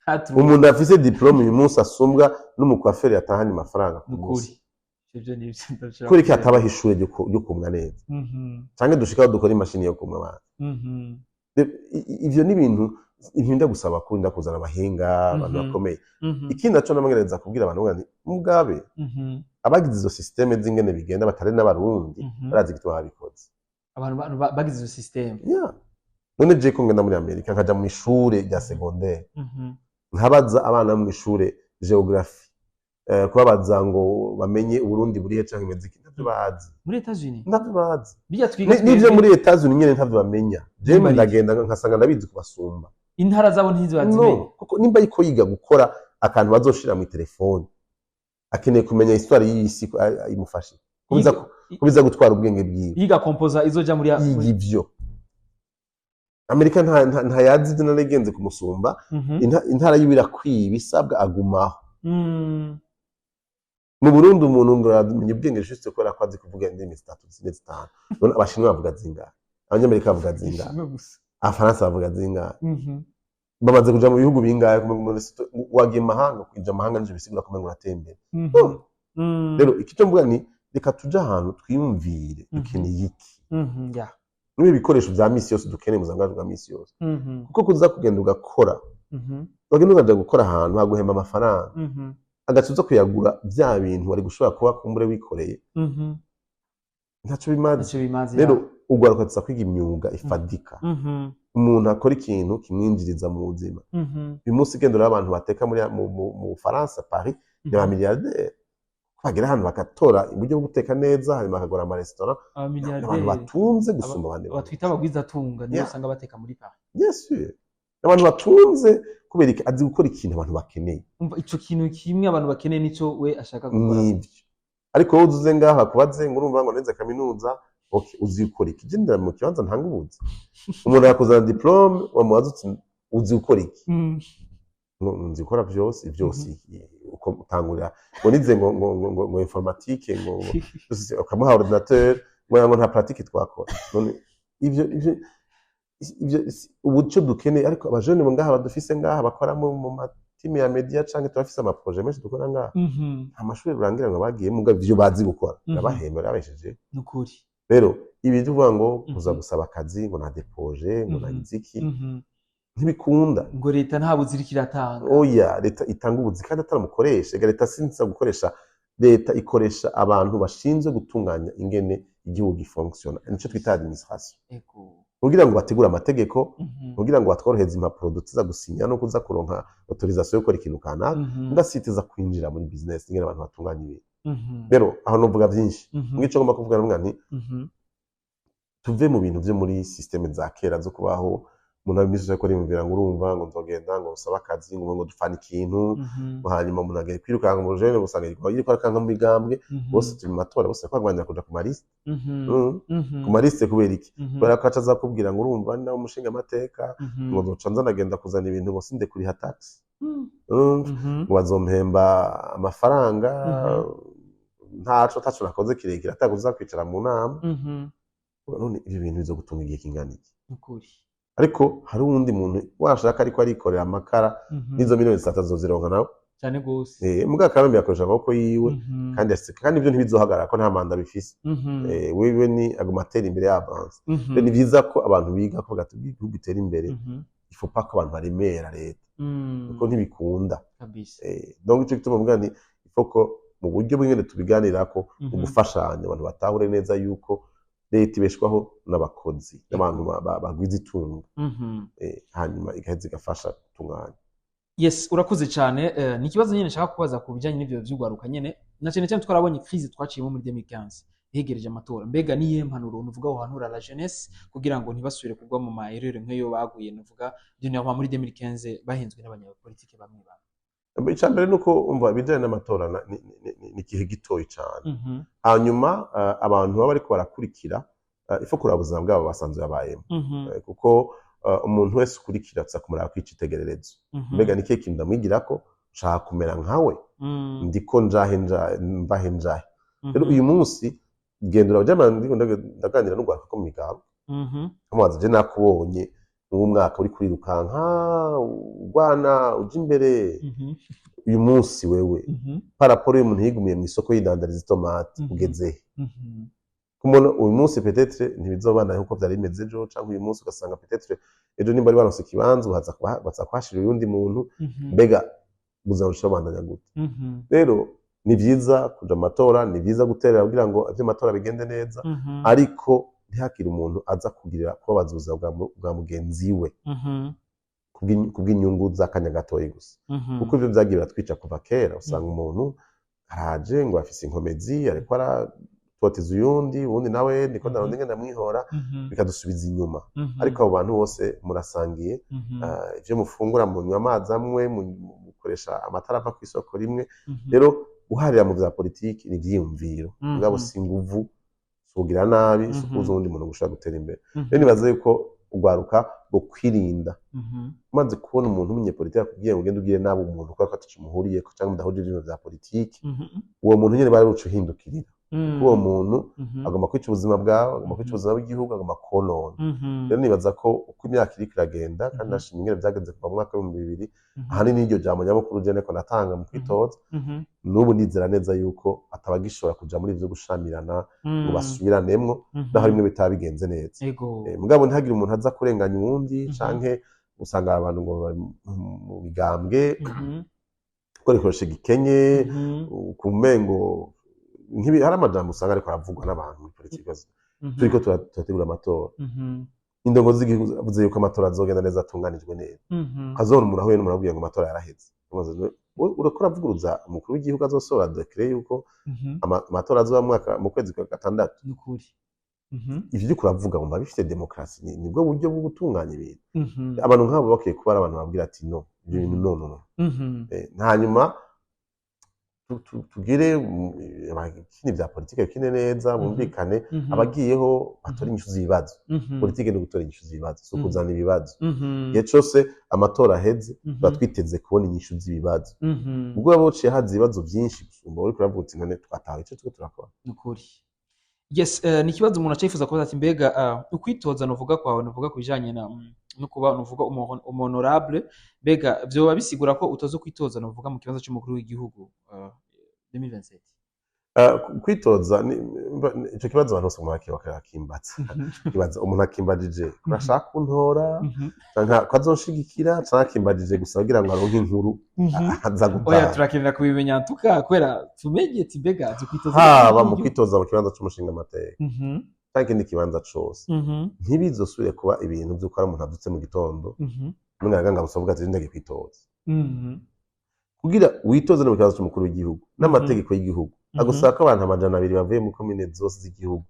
Hatru. Umuntu afise diplôme uyu munsi asumbwa n'umukwaferi yatahanye amafaranga ku Nukuri. munsi. Ivyo nivyo ndashaka. Kubera iki hatabaho ishure ryo kumwa neza, canke dushika aho dukora imashini yo kumwa abantu? Ivyo ni ibintu ntinda gusaba kunda kuzana abahinga, abantu bakomeye. Ikindi naco namagereza kubwira abantu ngo nti mugabe abagize izo système z'ingene bigenda batari n'Abarundi, barazi igituma babikoze. Abantu bagize izo système. Yeah. None je ko ngenda muri Amerika, nkaja mu ishure rya secondaire, nkabaza abana mu ishure géographie, kubabaza ngo bamenye Uburundi burihe canke imeze iki, ntavyo bazi. Muri Etats-Unis? Ntavyo bazi. Bijya twiga N'ivyo twebwe, muri Etats-Unis nyene ntavyo bamenya. Jewe Nimba ari ndagenda nkasanga ndabizi kubasumba. Intara zabo ntizibazimenya. No, kuko nimba ariko yiga gukora akantu bazoshira mu telefone, akeneye kumenya histoire y'isi ko imufashe kubiza kubiza gutwara ubwenge bwiwe. Yiga composant izoja muri Yiga ivyo. Amerika ntayazi ivyo narigenze kumusumba. Intara yiwe irakwiye ibisabwa, agumaho. Mu Burundi umuntu ngo aramenya ubwenge juste kubera ko azi kuvuga indimi zitatu, zine, zitanu. None Abashinwa bavuga zingahe? Abanyamerika bavuga zingahe? Kimwe gusa. Abafaransa bavuga zingahe? Bamaze kuja mu bihugu bingahe? Wagiye mu mahanga, kuja mu mahanga nivyo bisigura ko umengo uratembera. No. Rero icyo mvuga ni reka tuje ahantu twiyumvire dukeneye iki, niba ibikoresho vya misi yose dukeneye mu buzima bwacu bwa misi yose, kuko kuza kugenda ugakora, wagenda ukaja gukora ahantu haguhemba amafaranga, agaca uza kuyagura vya bintu wari gushobora kuba kumbure wikoreye, ntaco bimaze. Ntacyo bimaze. Rero ugwaruka tuza kwiga imyuga ifadika, umuntu akora ikintu kimwinjiriza mu buzima. Uyu munsi ugenda uraba abantu bateka muri mu Bufaransa, Paris, ni ba milliardaire, bagera ahantu bagatora uburyo bwo guteka neza, hanyuma bakagura amaresitora. Ni abantu Abamiliyarderi batunze gusumba abandi bantu. Batwita abagwizatunga niyo usanga bateka muri Paris. Bien sûr, abantu batunze kubera iki? Azi gukora ikintu abantu bakeneye. Umva, ico kintu kimwe abantu bakeneye nico we ashaka gukora. Nibyo. Ariko wowe uzuze ngaha bakubaze ngo urumva ngo nize kaminuza, okay, uzi gukora iki? Gendera mu kibanza ntanga ubuzi. Umuntu yakuzana diplôme, wamubaza uti uzi gukora iki? Ngo nzi gukora byose byose, uko utangurira ngo nize ngo informatique, ngo ukamuha ordinateur, ngo nta pratique twakora. None ivyo ubu cyo dukeneye, ariko abajene bo ngaha badufise ngaha bakora mu ma team ya media, canke turafise ama projets menshi dukora ngaha, nta mashuri rurangira ngo bagiye, muga ivyo bazi gukora birabahemba, birabesheje. Nukuri. Rero ibi tuvuga ngo kuza gusaba akazi, ngo na déposé, ngo nagize iki, ntibikunda. Ngo leta nta buzi iriko iratanga. Oya, leta itanga ubuzi kandi ataramukoresha. Ega leta sinza gukoresha, leta ikoresha abantu bashinzwe gutunganya ingene igihugu gifonctionna, nico twita administration, kugira ngo bategure amategeko, kugira ngo batworohereze impapuro dutiza gusinya no kuza kuronka autorisation yo gukora ikintu kanaka, ngasitiza kwinjira muri business, ingene abantu batunganya ibintu. Rero aho novuga byinshi. Ngico ngomba kuvuga n'umwana nti tuve mu bintu byo muri système za kera zo kubaho umuntu ari imisi ariko ariyumvira ngo urumva ngo nzogenda ngo nsabe akazi, ngo dufane ikintu, ngo hanyuma umuntu agiye kwirukanka mu jeune, usanga yiriko arirukanka mu migambwe. Bose turi mu matora, bose bariko barwanira kuja ku ma listes. Ku ma listes kubera iki? Kubera ko aca aza kubwira ngo urumva ni nawe umushinga amateka, ngo nzoca nza ndagenda kuzana ibintu, ngo sinde kuriha tax, ngo bazompemba amafaranga ntaco taco nakoze kirekire, atakuza kwicara mu nama. None ibyo bintu bizogutunga igihe kingana iki? Nukuri. Ariko hari uwundi muntu washaka ariko arikorera amakara, n'izo miliyoni 3 azozironka nawe. Cyane gose. Muga Karambi yakoresha amaboko yiwe, kandi yaseka, kandi ibyo ntibizohagarara ko nta manda bifise. Wewe ni aguma atera imbere, y'avance. Ni vyiza ko abantu biga kuvuga ati igihugu gitera imbere, il faut pas ko abantu baremera leta, kuko ntibikunda. Donc ico gituma mvuga nti il faut ko mu buryo bw'ingene tubiganirako, mu gufashanya, abantu batahure neza yuko leta ibeshwaho n'abakozi, n'abantu bagwiza itunga, hanyuma igaheza igafasha gutunganya. Yes, urakoze cyane. Ni ikibazo nyine nshaka kubaza ku bijyanye n'ivyo vy'ugwaruka nyene, na cyane cyane twarabonye crise twaciyemo muri 2015 hegereje amatora. Mbega niyihe mpanuro nuvuga wohanura la jeunesse kugira ngo ntibasubire kugwa mu ma erreur nk'iyo baguye, nuvuga dernièrement muri 2015, bahenzwe n'abanyapolitike bamwe bamwe? Icya mbere ni uko umva ibijyanye n'amatora ni igihe gitoyi cyane. Hanyuma abantu baba bariko barakurikira, il faut kuraba ubuzima bwabo basanzwe babayemo. Kuko umuntu wese ukurikira tuza kumuraba kw'icitegererezo. Mbega ni ikihe kintu ndamwigirako, nshaka kumera nkawe, ndiko njahe mbahe njahe? Rero uyu munsi gendura ndiko ndaganira n'urwaruka ko mu migabo, amubaza: je nakubonye mu mwaka uri kurirukanka, urwana uja imbere, uyu munsi wewe, par rapport y'umuntu yigumiye mu isoko yidandariza itomati, ugeze he? Kumona uyu munsi peut-être ntibizobana nkuko vyari bimeze ejo, canke uyu munsi ugasanga peut-être ejo nimba ari baronse ikibanza, baza kuhashira uyundi muntu. Mbega ubuzima bushobora kubandanya gute? Rero ni vyiza kuja mu matora, ni vyiza guterera kugira ngo ivy'amatora bigende neza, ariko ntihakire umuntu aza kugirira kubabaza ubuzima bwa mugenzi we kubw'inyungu z'akanya gatoyi gusa, kuko ivyo vyagiye biratwica kuva kera. Usanga umuntu araje ngo afise inkomezi, ariko aratoteza uyundi, uwundi nawe ndiko ndaronda ingene ndamwihora, bikadusubiza inyuma. Ariko abo bantu bose murasangiye ivyo mufungura, munywa amazi amwe, mukoresha amatara ava kw'isoko rimwe. Rero guharira mu vya politiki ni ivyiyumviro, mugabo si inguvu, si ukugira nabi, si ukubuza uwundi muntu gushobora gutera imbere. Rero nibaza yuko urwaruka rwo kwirinda, umaze kubona umuntu w'umunyepolitiki akubwiye ngo ugende ugire nabi umuntu kubera ko ataco muhuriyeko canke mudahuje ivyiyumviro vya politiki, uwo muntu nyene bari buca uhindukirira, kuko uwo muntu agomba kwica ubuzima bwawe, agomba kwica ubuzima bw'igihugu, agomba konona. Rero nibaza ko uko imyaka iriko iragenda, kandi nashimye ingene vyagenze kuva mu mwaka w'2000, ahanini n'iryo jambo nyamukuru je niko natanga mu kwitoza, n'ubu ndizera neza yuko atabagishobora kuja muri ivyo gushamirana ngo basubiраnemwo, naho rimwe bitaba bigenze neza. Mugabo ntihagire umuntu aza kurenganya uwundi, canke usanga abantu ngo bari mu migambwe ko rikoresha igikenye, kumengo nkibi hari amajambo usanga ariko aravugwa n'abantu muri politiki. Turiko turategura amatora, indongo z'igihugu zavuze yuko amatora azogenda neza, atunganijwe neza. Ukazobona umuntu ahuye n'umuntu abwiye ngo amatora yaraheze. Umaze uriko uravuguruza umukuru w'igihugu azosohora décret yuko amatora azoba mu mwaka mu kwezi kwa gatandatu. Nukuri. Ivyo uriko uravuga wumva bifite demokarasi? Nibwo buryo bwo gutunganya ibintu? Abantu nk'abo bakwiye kuba ari abantu babwira ati: "No, ibyo bintu, no, no, no." Hanyuma Tugire abakina ibya politike bakine neza, bumvikane, abagiyeho batore inyishu z'ibibazo. Politike ni gutora inyishu z'ibibazo, si ukuzana ibibazo. Igihe cose amatora aheze, tuba twiteze kubona inyishu z'ibibazo. Ubwo baba buciye haza ibibazo byinshi gusumba, uriko uravuga uti: "None twatawe ico turiko turakora?" Nukuri, yes. Ni ikibazo umuntu aca yifuza kubaza ati: mbega ukwitoza nuvuga kwawe, nuvuga ku bijanye na no kuba nuvuga honorable, mbega vyoba bisigura ko utoza kwitoza nuvuga mu kibanza c'umukuru w'igihugu 2027? Kwitoza ico kibazo abantu bose mwakira bakakimbaza. Kibaza umuntu akimbajije ko ashaka kuntora, canke ko azonshigikira, canke akimbajije gusa kugira ngo aronke inkuru aza Oya, gutaha. Turakenera kubimenya tuka kubera tumenye ati mbega azokwitoza Haba mu mu gihugu? kwitoza mu kibanza c'umushinga amateka canke ikindi kibanza cose, ntibizosubire kuba ibintu vy'uko ari umuntu avyutse mu gitondo n'umwana gusa avuga ati: "Ndagiye kwitoza." Kugira witoze no mu kibanza c'umukuru w'igihugu, n'amategeko y'igihugu agusaba ko abantu 200 bavuye mu komine zose z'igihugu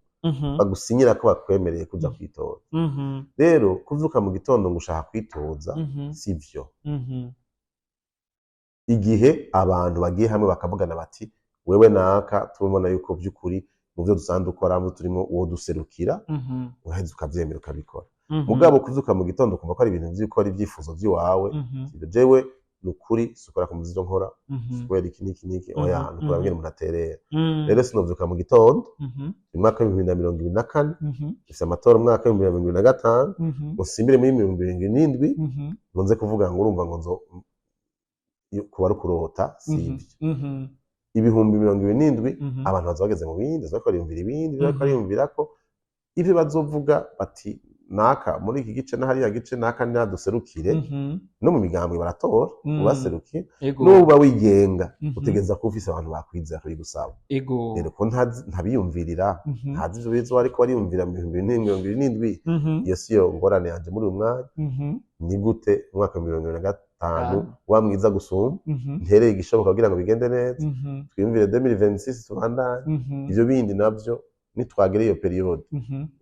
bagusinyira ko bakwemereye kuja kwitoza. Rero kuvyuka mu gitondo ngo ushaka kwitoza, sivyo. Igihe abantu bagiye hamwe bakavugana bati: "Wewe naka, tubona yuko vy'ukuri mu vyo dusanzwe dukora, mu turimo uwo duserukira," uraheza ukavyemera, ukabikora. Mugabo kuvyuka mu gitondo ukumva ko ari ibintu vy'uko ari ibyifuzo vy'iwawe, sivyo. Jewe ni ukuri sukora ku muziro nkora kubera iki n'iki n'iki, oya. Ni ukuri ngene umuntu aterera. Rero sinovyuka mu gitondo mu mwaka w'2024, dufise amatora mu mwaka w'2025, ngo nsimbire muri 2027, ngo nze kuvuga ngo urumva ngo nzo kuba ari ukurota, sivyo. 2027, abantu baza bageze mu bindi, baza bariyumvira ibindi, bariko bariyumvira ko ivyo bazovuga bati: "Naka muri iki gice na hariya gice, naka naduserukire." No mu migambwe baratora ubaserukire. Nuba wigenga, utegereza kuba ufise abantu bakwizera kubigusaba. Rero ko ntabiyumvirira, ntazi ivyo bizoba, ariko bariyumvira mu 2027, iyo siyo ngorane yanje muri uyu mwanya. Ni gute umwaka wa 2025 wa mwiza gusumba, ntereye igishoboka kugira ngo bigende neza, twiyumvire 2026, tubandanye. Ivyo bindi navyo, nitwagera iyo période,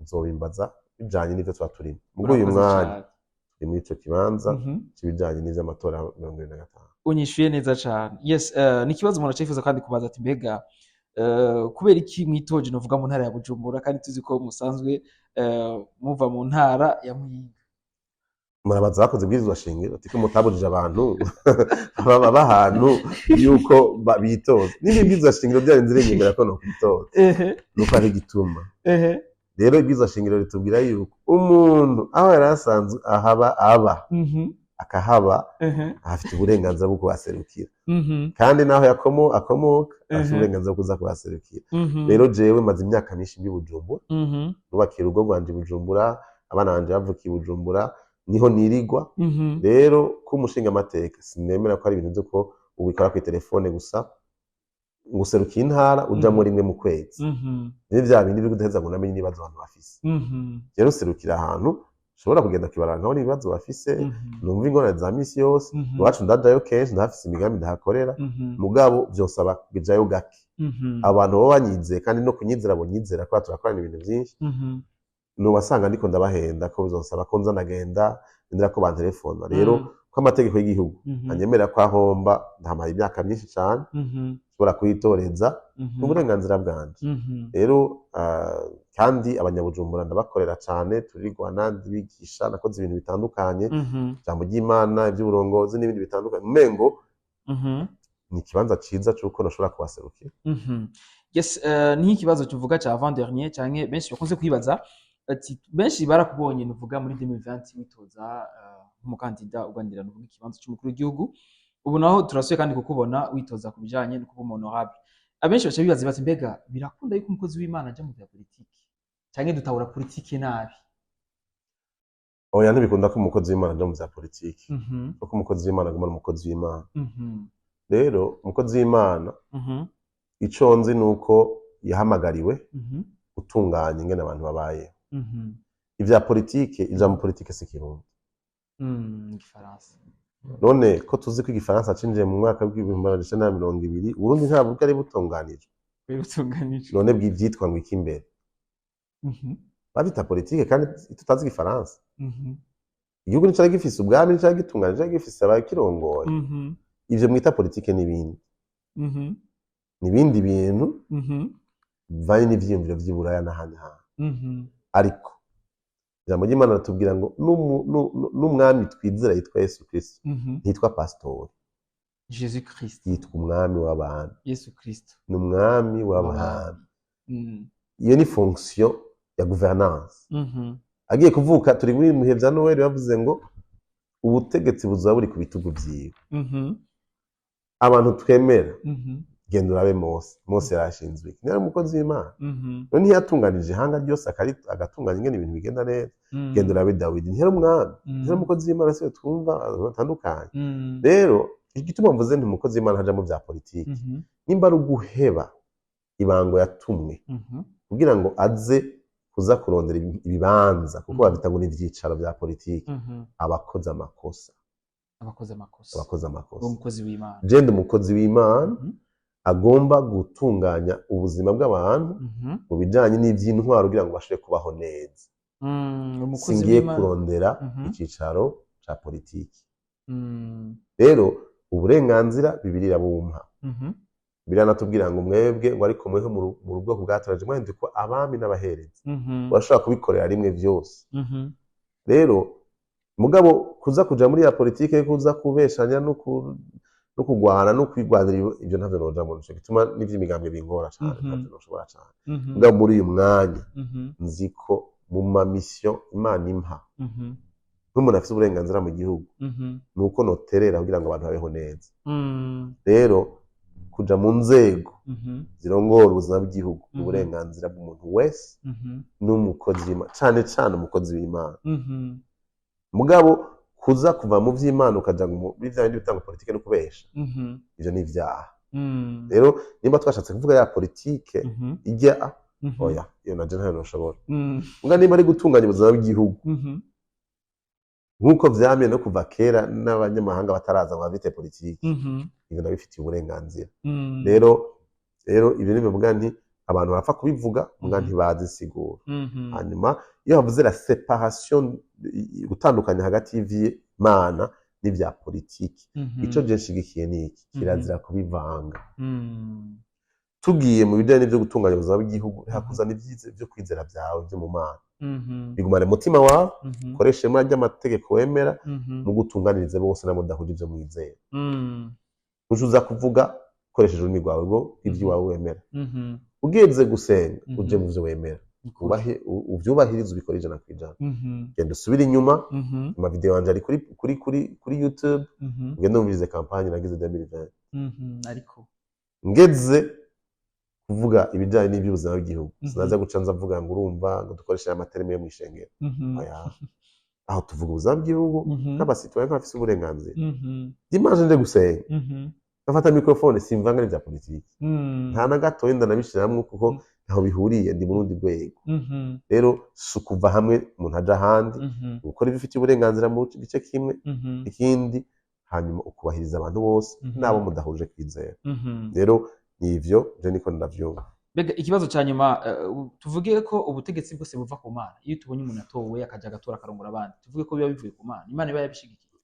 uzobimbaza bijanye n'ivyo tuba turimo. Muri uyu Urakoze mwanya cane. turi muri ico kibanza c'ibijanye n'ivy'amatora ya 2025. Unyishuye neza cane, yes. Ni ikibazo umuntu acifuza kandi kubaza ati: mbega kubera iki mwitoje novuga mu ntara ya Bujumbura, kandi tuzi ko musanzwe muva mu ntara ya Muyinga? Murabaza bakoze ibwirizwa shingiro ati ko mutabujije abantu baba ahantu yuko bitoza. Niba ibwirizwa shingiro byarenze irinyemera ko nokwitoza, nuko ari igituma. Rero ibwirizwa shingiro ritubwira yuko umuntu aho yari asanzwe ahaba aba akahaba, afite uburenganzira bwo kuhaserukira, kandi naho akomoka afite uburenganzira bwo kuza kuhaserukira. Rero jewe maze imyaka myinshi ndi Bujumbura, nubakiye urugo rwanje i Bujumbura, abana banje bavukiye i Bujumbura, niho nirigwa. Rero ko umushinga amateka, sinemera ko ari ibintu vy'uko ubikora kuri telefone gusa, ngo userukiye intara ujamwo rimwe mu kwezi. Ni vya bindi byo kudaheza ngo unamenye ibibazo abantu bafise. Rero userukira ahantu ushobora kugenda kwibarara nkabona ibibazo bafise, numva ingorane za misi yose. Iwacu ndajayo kenshi, ndahafise imigambi ndahakorera, mugabo vyosaba kujayo gake. Abantu baba banyizeye, kandi no kunyizera bonyizera kubera turakorana ibintu vyinshi, nubasanga ndiko ndabahenda ko bizonsaba ko nza ndagenda ndira ko bantelefona. Rero ko amategeko y'igihugu anyemera ko ahomba ntamara imyaka myinshi cane, nshobora kuyitoreza, ni uburenganzira bwanje. Rero kandi abanyabujumbura ndabakorera cane, turirwana, ndibigisha, nakoze ibintu bitandukanye, ijambo ry'Imana, ivy'uburongozi n'ibindi bitandukanye, umengo ni ikibanza ciza c'uko nashobora kubaserukira. Yes, ni ikibazo tuvuga ca avant dernier, canke benshi bakunze kwibaza ati benshi barakubonye nuvuga muri 2020 witoza nk'umukandida uganira nuvuga ikibanza c'umukuru w'igihugu. Ubu naho turasuye kandi kukubona witoza ku bijanye no kuba honorable. Abenshi baca bibaza bati: mbega birakunda yuko umukozi w'Imana aja mu vya politiki, canke dutahura politiki nabi? Oya, ntibikunda ko umukozi w'Imana aja mu vya politiki, kuko umukozi w'Imana aguma ari umukozi w'Imana. Rero umukozi w'Imana, ico nzi ni uko yahamagariwe gutunganya ingene abantu babayeho. Ivya politike, ijambo politike si Kirundi. Igifaransa. None ko tuzi ko Igifaransa cinjiye mu mwaka w'1920, Uburundi ntabwo bwari butunganijwe? Butunganijwe. None bw'ivyitwa ngo iki imbere? Bavyita politike kandi tutazi Igifaransa. Igihugu nicari gifise ubwami, nicari gitunganije, nicari gifise abakirongoye. Ivyo mwita politike n'ibindi. Ni ibindi bintu bivanye n'ivyiyumviro vy'i Buraya n'ahandi hantu. Ariko ijambo ry'Imana ratubwira ngo n'umwami twizera yitwa Yesu Kristo, ntitwa pasitori. Jésus Christ. Yitwa umwami w'abantu. Yesu Kristo. Ni umwami w'abantu. Iyo ni fonction ya gouvernance. Agiye kuvuka, turi muri bihe vya Noel, bavuze ngo ubutegetsi buzaba buri ku bitugu vyiwe. Abantu twemera, genda urabe Mose. Mose yarashinzwe iki? Ntiyari umukozi w'Imana? None ntiyatunganije ihanga ryose, agatunganya ingene ibintu bigenda neza? Genda urabe Dawidi, ntiyari umwami? Ntiyari umukozi w'Imana? Se twumva batandukanye. Rero igituma mvuze nti umukozi w'Imana ntaja mu vya politiki, nimba ari uguheba ibango yatumwe kugira ngo aze kuza kurondera ibibanza, kuko babita ngo ni ivyicaro vya politiki, abakoze amakosa. Abakoze amakosa. Abakoze amakosa. Uwo mukozi w'Imana. Je ndi umukozi w'Imana agomba gutunganya ubuzima bw'abantu mu bijanye n'ivy'intwaro kugira ngo bashobore kubaho neza. Umukozi Singiye w'Imana. kurondera icicaro ca politiki. Rero uburenganzira Bibiliya irabumpa. Bibiliya natubwira ngo mwebwe ngo ariko mweho mu bwoko bwatoranije mwahindutse ko abami n'abaherezi. Urashobora kubikorera rimwe vyose. Rero mugabo kuza kuja muri ya politike yo kuza kubeshanya no kugwana no kwigwanira, ibyo ntavyo nojamwo. Nico gituma n'ivy'imigambwe bingora cane. Ntavyo noshobora cane. Mugabo muri uyu mwanya nzi ko mu ma mission Imana impa nk'umuntu afise uburenganzira mu gihugu, ni uko noterera kugira ngo abantu babeho neza. Rero kuja mu nzego zirongora ubuzima bw'igihugu ni uburenganzira bw'umuntu wese n'umukozi w'Imana, cane cane umukozi w'Imana. Mugabo kuza kuva mu vy'Imana ukaja muri vya bindi bitanga politike no kubesha, ivyo ni ivyaha. Rero nimba twashatse kuvuga ya politike ijya, oya, iyo naje ntayo noshobora. Muga nimba ari gutunganya ubuzima bw'igihugu nk'uko vyamye no kuva kera n'abanyamahanga bataraza ngo bavite politike, ivyo ndabifitiye uburenganzira. Rero ibyo nibivuga nti abantu barapfa kubivuga, muga ntibazi insiguro. Hanyuma iyo havuze la séparation, gutandukanya hagati y'ivy'Imana n'ivya politiki, ico je nshigikiye ni iki: kirazira kubivanga. Tugiye mu bijanye n'ivyo gutunganya ubuzima bw'igihugu, reka kuzana ivyize vyo kwizera vyawe vyo mu Mana, bigumane mutima wawe, ukoreshe muri ry'amategeko wemera mu gutunganirize bose nabo mudahuje ivyo mwizera. Uje uza kuvuga ukoresheje ururimi rwawe ngo ivy'iwawe wemera, ugeze gusenga, uje mu vyo wemera. Ukuri. Ubahe, uvyubahirize, ubikore 100%. Genda usubire inyuma, ama video yanje ari kuri YouTube, ugende wumvirize campagne nagize 2020. Ariko ngeze kuvuga ibijanye n'iby'ubuzima bw'igihugu, sinaza guca nza mvuga ngo urumva ngo dukoreshe ama termes yo mw'ishengero. Oya, aho tuvuga ubuzima bw'igihugu nk'aba citoyens, nk'abafise uburenganzira. Dimanche nje gusenga, ngafata microphone, simvanga n'ivya politiki nta na gatoya, ndanabishiramwo kuko ntaho bihuriye, ndi mu rundi rwego. Rero si ukuva hamwe umuntu aja ahandi, gukora ibyo ufitiye uburenganzira mu gice kimwe, ikindi hanyuma ukubahiriza abantu bose n'abo mudahuje kwizera. Rero ni ivyo, je niko ndavyumva. Mbega ikibazo cya nyuma, tuvuge ko ubutegetsi bwose buva ku Mana? Iyo tubonye umuntu atowe akaja agatora akarongora abandi, tuvuge ko biba bivuye ku Mana, Imana iba yabishigikiye?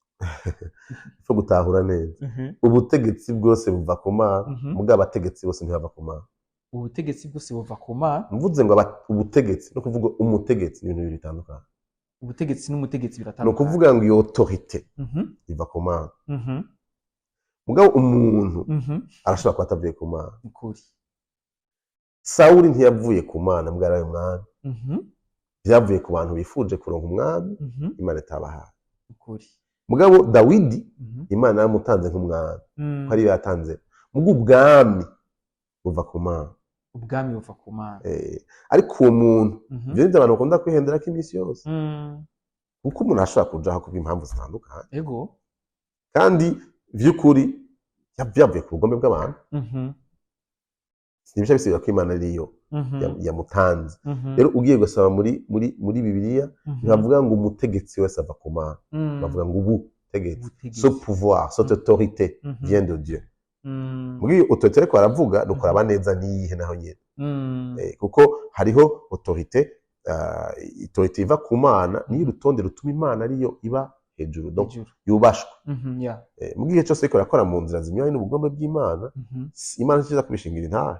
Cyo gutahura neza, ubutegetsi bwose buva ku Mana, mugabo abategetsi bose ntibava ku Mana. Ubutegetsi bwose buva ku Mana. Mvuze ngo ubutegetsi no kuvuga umutegetsi ni ibintu bibiri bitandukanye. Ubutegetsi n'umutegetsi Ni biratandukanye. ukuvuga ngo iyo autorité iva ku Mana, mugabo umuntu arashobora kuba atavuye ku Mana. Ukuri. Sawuli ntiyavuye ku Mana mbwa yarabaye umwami. Byavuye ku bantu bifuje kuronka umwami, Imana itabahaye. Ukuri. Mugabo Dawidi, Imana yamutanze nk'umwami, ko ariyo yatanze. Mugo ubwami buva ku Mana. Ubwami buva ku Mana. Ariko uwo muntu, ivyo nivyo abantu bakunda kwihenderako iminsi yose, kuko umuntu ashobora kujaho kubw'impamvu zitandukanye, kandi vy'ukuri byavuye ku bugombe bw'abantu. Sinibisha bisigura ko Imana ariyo yamutanze. Rero ugiye gusaba muri Bibiliya, ntibavuga ngo umutegetsi wese ava ku Mana, bavuga ngo ubutegetsi, Ubutegetsi. ce pouvoir, cette autorité vient de Dieu. Muri iyo autorité ariko baravuga, ni ukuraba neza niyihe naho nyene. Kuko hariho autorité, autorité iva ku Mana niyo urutonde rutuma Imana ariyo iba hejuru, donc Hejuru. yubashwe. Mu gihe cyose ariko arakora mu nzira zinyuranye n'ubugombe bw'Imana, Imana ntiza kubishingira intahe.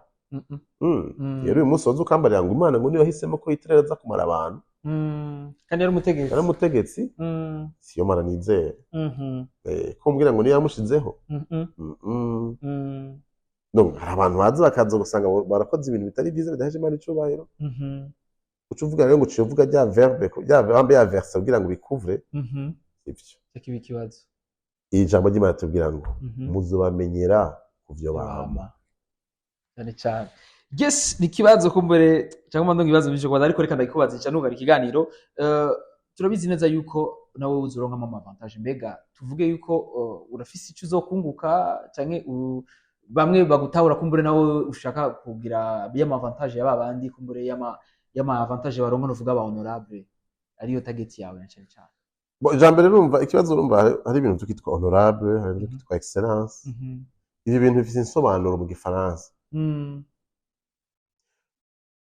Rero uyu munsi waza ukambarira ngo Imana ngo niyo yahisemo ko Hitler aza kumara abantu. Kandi yari umutegetsi. Yari umutegetsi. Siyo Mana nizera. Ko mbwira ngo niyo yamushizeho. Donc, hari abantu baza bakaza gusanga barakoze ibintu bitari byiza, bidaheje Imana icubahiro. Uca uvuga rero ngo uciye uvuga rya verbe, rya verbe, ya verse kugira ngo bikuvre ivyo. Cyo kiba ikibazo. Iri jambo ry'Imana tubwira ngo muzobamenyera ku vyo bama. Bama. Cyane cyane. Yes, ni ikibazo kumbere cyangwa ndongo ibibazo byinshi kubaza, ariko reka ndakikubaza ica nugara ikiganiro. Turabizi neza yuko nawe uzoronkamo ama avantage. Mbega tuvuge yuko urafise icyo uzokunguka, canke bamwe bagutahura, kumbure nawe ushaka kugira y'ama avantage ya babandi, kumbure y'ama avantage baronka, nuvuga ba honorable, ariyo target yawe na cyane cyane? Bon, ijambo rero, urumva ikibazo, urumva hari ibintu byitwa honorable, hari ibintu byitwa excellence. Ibi bintu bifite insobanuro mu Gifaransa.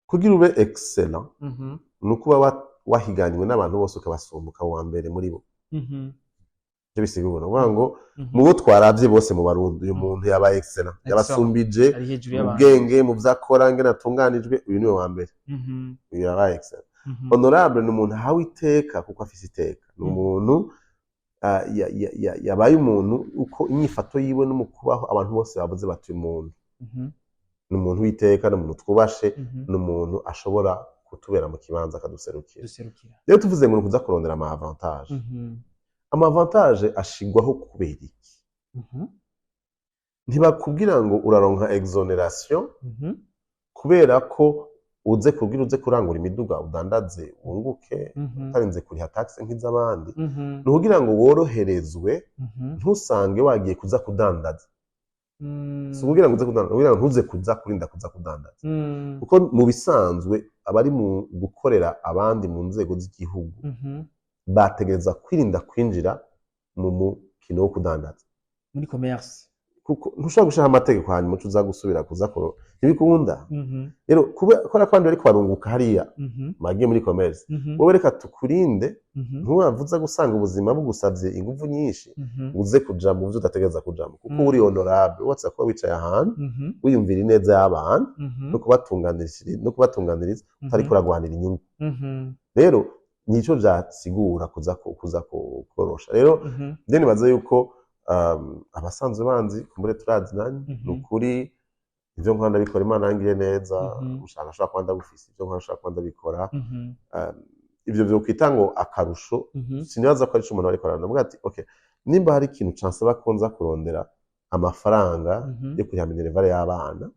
Kugira ube excellent ni ukuba wahiganywe n'abantu bose, ukabasumba, ukaba uwa mbere muri bo. Ivyo bisigura ukuvuga ngo mu bo twaravye bose mu Barundi, uyu muntu yabaye excellent, yabasumbije ari hejuru mu y'abantu. bwenge, mu vyo akora, ngene atunganijwe, uyu niwe wa mbere. Uyu yabaye excellent. Honorable ni umuntu ahawe iteka kuko afise iteka, ni umuntu yabaye umuntu uko inyifato yiwe no mu kubaho, abantu bose bavuze bati: "Uyu muntu ni umuntu w'iteka, ni umuntu twubashe, ni umuntu ashobora kutubera mu kibanza, akaduserukira." Duserukira. Rero tuvuze ngo ni ukuza kurondera ama avantage, ama avantage ashigwaho kubera iki? Ntibakubwira ngo uraronka exonération kubera ko uze kugira uze kurangura imiduga, udandaze, wunguke, utarinze kuriha taxe nk'iz'abandi. Ni ukugira ngo woroherezwe, ntusange wagiye kuza kudandaza. Si ukugira ngo uze kudandaza, ni ukugira ngo ntuze kuza kurinda kuza kudandaza, kuko mu bisanzwe abari mu gukorera abandi mu nzego z'igihugu bategereza kwirinda kwinjira mu mukino wo kudandaza. Muri commerce. Kuko ntushobora gushiraho amategeko hanyuma uca uza gusubira kuza kuro, ntibikunda. Rero kubera ko abandi bariko barunguka hariya, bagiye muri commerce, wowe reka tukurinde, ntuwavuza gusanga ubuzima bugusavye inguvu nyinshi, uze kuja mu vyo udategereza kujamo, kuko uri honorable watse kuba wicaye ahantu wiyumvira ineza y'abantu no kubatunganiriza, utariko uragwanira inyungu. Rero nico vyasigura kuza korosha. Rero nje nibaza yuko abasanzwe banzi, kumbure turazinanye, ni ukuri ivyo nkora ndabikora Imana yangiriye neza. Ushaka ashobora kuba ndagufise, ivyo nkora ashobora kuba ndabikora. Ivyo vyokwita ngo akarusho, sinibaza ko arico umuntu ariko aravuga ati: "Okay, nimba hari ikintu cansaba ko nza kurondera amafaranga yo kuriha minerval y'abana,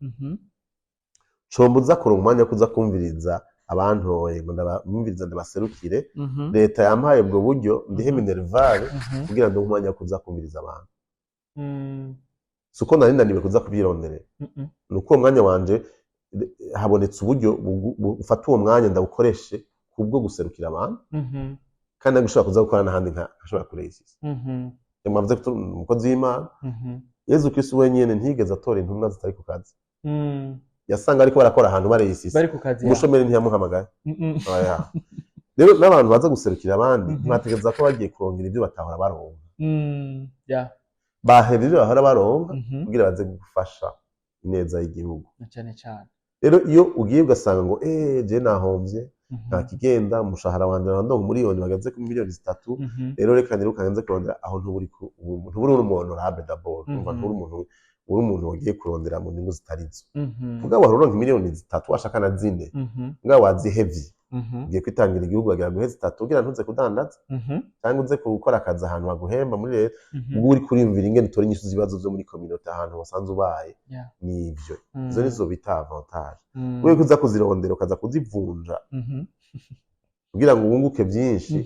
combuza kuronka umwanya wo kuza kumviriza abantoye, ngo ndabumviriza, ndabaserukire, leta yampaye ubwo buryo, ndihe minerval kugira ndonke umwanya wo kuza kumviriza abantu." Si uko nari naniwe kuza kubyironderera, ni uko uwo mwanya wanje habonetse uburyo bufata uwo mwanya ndawukoreshe kubwo guserukira abantu, kandi ntabwo kuza gukora n'ahandi nkashobora kuresisa. Mwavuze ko umukozi w'Imana Yezu Kristo wenyine ntiyigeze atora intumwa zitari ku kazi. Yasanga ariko barakora ahantu baresisa. Bari ku kazi, ya. Umushomeri ntiyamuhamagaye. Oya. Rero n'abantu baza guserukira abandi, ntibategereza ko bagiye kurongera ibyo batahora baronka. Baheba ibyo bahora baronka kugira baze gufasha ineza y'igihugu. Na cyane cyane. Rero iyo ugiye ugasanga ngo je nahomvye, nta kigenda, umushahara wanje ndonka miliyoni bageze ku miliyoni 3, rero reka nirukange nze kurondera aho, ntuburi uri umu honorable d'abord. Urumva, nturi umuntu, uri umuntu wagiye kurondera mu nyungu zitari zo. Mugabo wari uronka miliyoni 3, washaka na 4, mugabo wazihevye, ugiye kwitangira igihugu, bagira guhe 3 kugira ntuze kudandaza cyangwa uze gukora akazi ahantu baguhemba muri leta, ubwo uri kuriyumvira ingene utora inyishu z'ibibazo vyo muri communauté ahantu wasanze ubaye. Nivyo, izo nizo bita avantage. Wewe kuza kuzirondera, ukaza kuzivunja kugira ngo wunguke byinshi,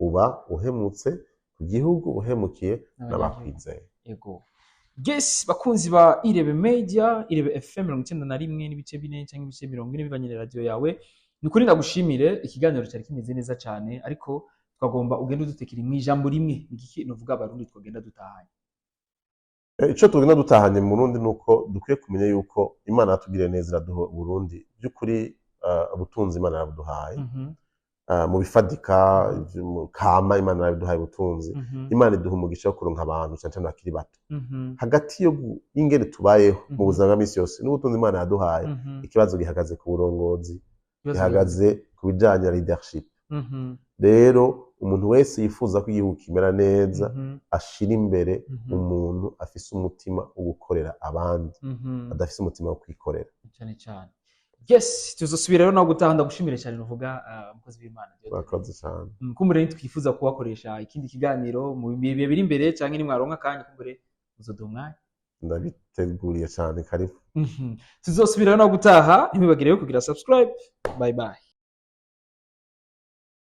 uba uhemutse ku gihugu, uhemukiye n'abanyagihugu. N'abakwizeye. Ego. Yes, bakunzi ba Irebe Media, Irebe FM 91.4 cyangwa ibice 40 bivanye na radio yawe. Ni ukuri ndagushimire, ikiganiro cyari kimeze neza cyane, ariko twagomba ugende udutekera mu ijambo rimwe. Ni igiki nuvuga Abarundi twagenda dutahanye? Ico tugenda dutahanye mu Burundi ni uko dukwiye kumenya yuko Imana yatugiriye neza, iraduha Burundi by'ukuri. Ubutunzi Imana yabuduhaye. Mu bifatika, kama Imana yaduhaye ubutunzi, Imana iduha umugisha wo kuronka abantu, cyane cyane bakiri bato. Hagati yo y'ingene tubayeho mu buzima bwa misi yose n'ubutunzi Imana yaduhaye, ikibazo gihagaze ku burongozi, Ibibazo. gihagaze ku bijanye na leadership. Rero umuntu wese yifuza ko igihugu kimera neza, ashira imbere umuntu afise umutima wo gukorera abandi, adafise umutima wo kwikorera. Cyane cyane. Yes, tuzosubira rero nawe gutaha. Ndagushimire cyane, nuvuga umukozi w'Imana. Murakoze cyane. Kumbure nitwifuza kubakoresha ikindi kiganiro mu bihe biri imbere, cyangwa nimwaronka akanya, kumbure muzoduha umwanya. Ndabiteguriye cyane, karibu. Tuzosubira rero nawe gutaha. Ntimwibagire kugira subscribe. Bye bye.